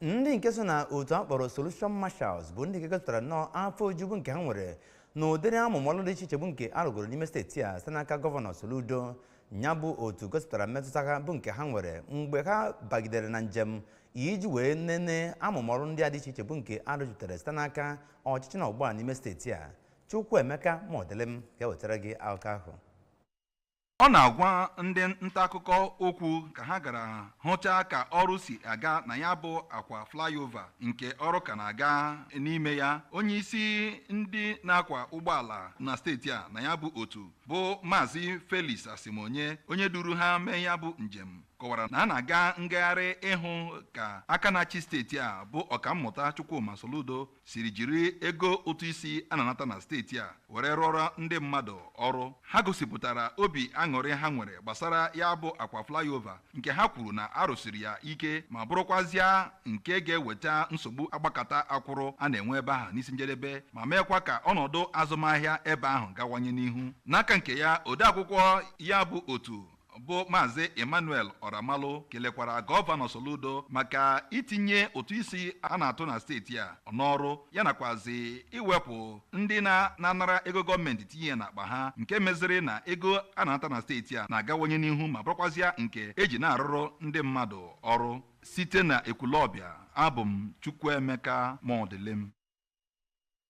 Ndị nke so na otu a kpọrọ Solution Marshals bụ ndị nke gosipụtara nnọọ afọ ojuju nke ha nwere na ụdịrị amụma ọrụ dị iche iche bụ nke a rụgoro n'ime steeti a site n'aka Gọvanọ Soludo. Ya bụ otu gosipụtara mmetụta ha bụ nke ha nwere mgbe ha bagidere na njem iji wee nene amụma ọrụ ndị a dị iche iche bụ nke a rụjutere site n'aka ọchịchị na ọgbọ a n'ime steeti a. Chukwuemeka Modilim ga-ewetara gị akụkọ ahụ. Ọ na-agwa ndị nta akụkọ okwu ka ha gara hụchaa ka ọrụ si aga na ya bụ akwa flyover nke ọrụ ka na-aga n'ime ya. Onye isi ndị na-akwa ụgbọala na steeti a na ya bụ otu, bụ Maazị Felix Asimonye, onye duru ha mee ya bụ njem, kọwara na a na-aga ngagharị ịhụ ka aka na-achị steeti a, bụ Ọkammụta Chukwuma Soludo, siri jiri ego ụtụ isi a na-anata na steeti a were rụọrọ ndị mmadụ ọrụ. Ha gosipụtara obi aṅụrị ha nwere gbasara ya bụ akwa flyover, nke ha kwuru na arụsiri ya ike ma bụrụkwazịa nke ga-eweta nsogbu agbakata akwụrụ a na-enwe ebe ahụ n'isi njedebe, ma meekwa ka ọnọdụ azụmahịa ebe ahụ gawanye n'ihu. N'aka nke ya, odeakwụkwọ ya bụ otu, bụ Maazị Emmanuel Oramalụ, kelekwara Gọvanọ Soludo maka itinye ụtụ isi a na-atụ na steeti a n'ọrụ ya, nakwazi iwepụ ndị na-anara ego gọọmenti tinye ya n'akpa ha, nke meziri na ego a na-ata na steeti a na-agawanye n'ihu ma bụrụkwazịa nke eji na-arụrụ ndị mmadụ ọrụ. Site na Ekwulọbịa, abụ m Chukwuemeka Modilim.